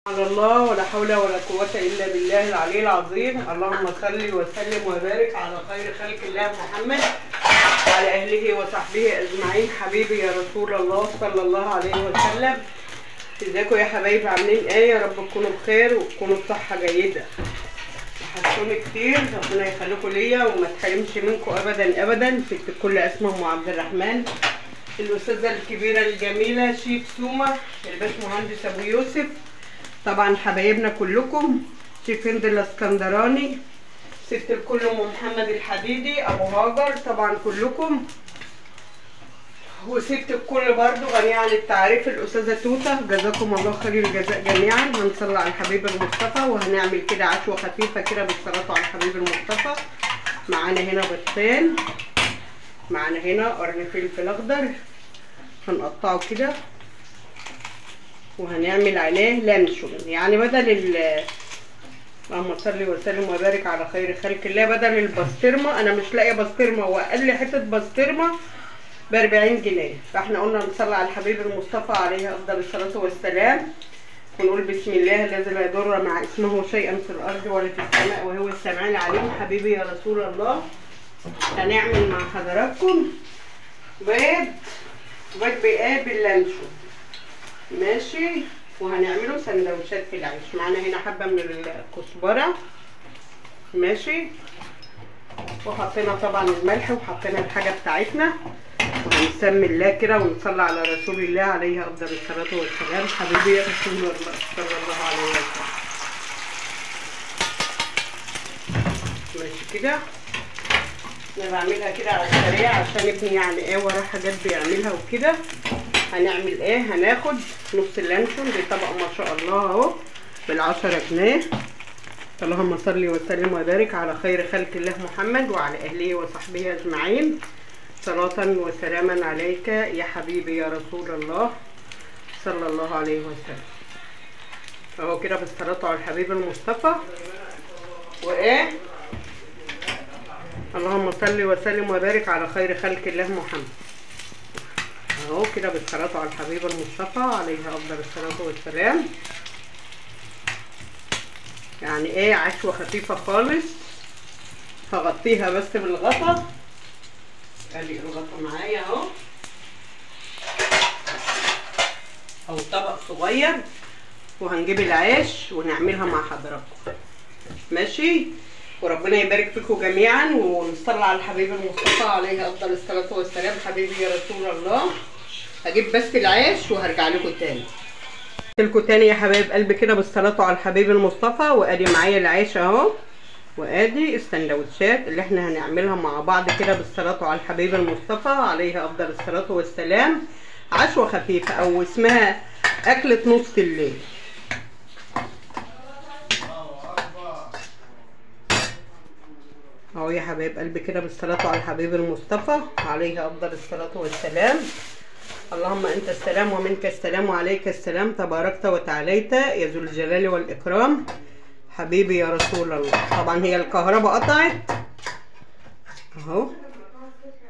على الله ولا حول ولا قوة إلا بالله العلي العظيم. اللهم صل وسلم وبارك على خير خلق الله محمد وعلى أهله وصحبه أجمعين. حبيبي يا رسول الله صلى الله عليه وسلم. ازيكم يا حبايبي، عاملين ايه؟ يا رب تكونوا بخير وتكونوا بصحة جيدة. وحشتوني كتير، ربنا يخليكم ليا وما تحرمش منكم أبدا أبدا. ست الكل اسمها أم عبد الرحمن، الأستاذة الكبيرة الجميلة شيف سومة، الباشمهندس أبو يوسف، طبعا حبايبنا كلكم، شيف هند الاسكندراني، ست الكل ام محمد الحديدي، ابو هاجر، طبعا كلكم، وست الكل برضو غنية عن التعريف الاستاذة توته. جزاكم الله خير الجزاء جميعا. هنصلي على الحبيب المصطفى وهنعمل كده عشوه خفيفة كده بالصلاة على الحبيب المصطفى. معانا هنا بيضتين، معانا هنا قرن فلفل اخضر هنقطعه كده، وهنعمل عليه لانشون، يعني بدل اللهم صل وسلم وبارك على خير خلق الله، بدل البسطرمه. انا مش لاقيه بسطرمه، واقل حتة بسطرمه ب40 جنيه، فاحنا قلنا نصلي على الحبيب المصطفى عليه افضل الصلاة والسلام، ونقول بسم الله الذي لا يضر مع اسمه شيئا في الارض ولا في السماء وهو السميع العليم. حبيبي يا رسول الله، هنعمل مع حضراتكم بيض بايه؟ باللانشون، ماشي. وهنعمله سندوتشات في العيش. معانا هنا حبه من الكزبره، ماشي، وحطينا طبعا الملح وحطينا الحاجة بتاعتنا، وهنسمي الله كده ونصلي على رسول الله عليه افضل الصلاة والسلام. حبيبي يا رسول الله صلى الله عليه وسلم. ماشي كده، انا بعملها كده على السريع عشان ابني يعني ايه وراه حاجات بيعملها وكده. هنعمل ايه؟ هناخد نص اللانشون، دي طبق ما شاء الله اهو بال10 جنيه. اللهم صل وسلم وبارك على خير خلق الله محمد وعلى اهله وصحبه اجمعين. صلاة وسلاما عليك يا حبيبي يا رسول الله صلى الله عليه وسلم. اهو كده بالصلاة على الحبيب المصطفى. وايه؟ اللهم صل وسلم وبارك على خير خلق الله محمد. اهو كده بالصلاة على الحبيب المصطفى عليه افضل الصلاة والسلام. يعني ايه؟ عشوة خفيفة خالص، هغطيها بس بالغطا. ادي الغطا معايا اهو، او طبق صغير، وهنجيب العيش ونعملها مع حضراتكم، ماشي. وربنا يبارك فيكم جميعا، ونصلي على الحبيب المصطفى عليه افضل الصلاة والسلام. حبيبي يا رسول الله. هجيب بس العيش وهرجع لكم تاني. لكم تاني يا حبايب قلبي كده بالصلاة على الحبيب المصطفى. وادي معايا العيش اهو، وادي السندوتشات اللي احنا هنعملها مع بعض كده بالصلاة على الحبيب المصطفى عليه افضل الصلاة والسلام. عشوه خفيفة او اسمها اكله نص الليل. اهو يا حبايب قلبي كده بالصلاة على الحبيب المصطفى عليه افضل الصلاة والسلام. اللهم انت السلام ومنك السلام وعليك السلام، تباركت وتعاليت يا ذو الجلال والاكرام. حبيبي يا رسول الله. طبعا هي الكهرباء قطعت اهو.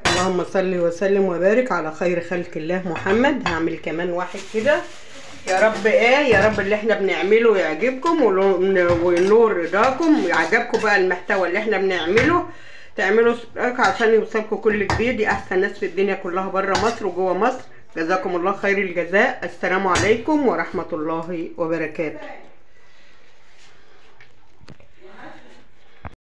اللهم صل وسلم وبارك على خير خلق الله محمد. هعمل كمان واحد كده، يا رب ايه يا رب اللي احنا بنعمله يعجبكم ونور رضاكم، ويعجبكم بقى المحتوى اللي احنا بنعمله. تعملوا اشتراك عشان يوصلكم كل جديد. دي احسن ناس في الدنيا كلها، بره مصر وجوه مصر. جزاكم الله خير الجزاء. السلام عليكم ورحمة الله وبركاته.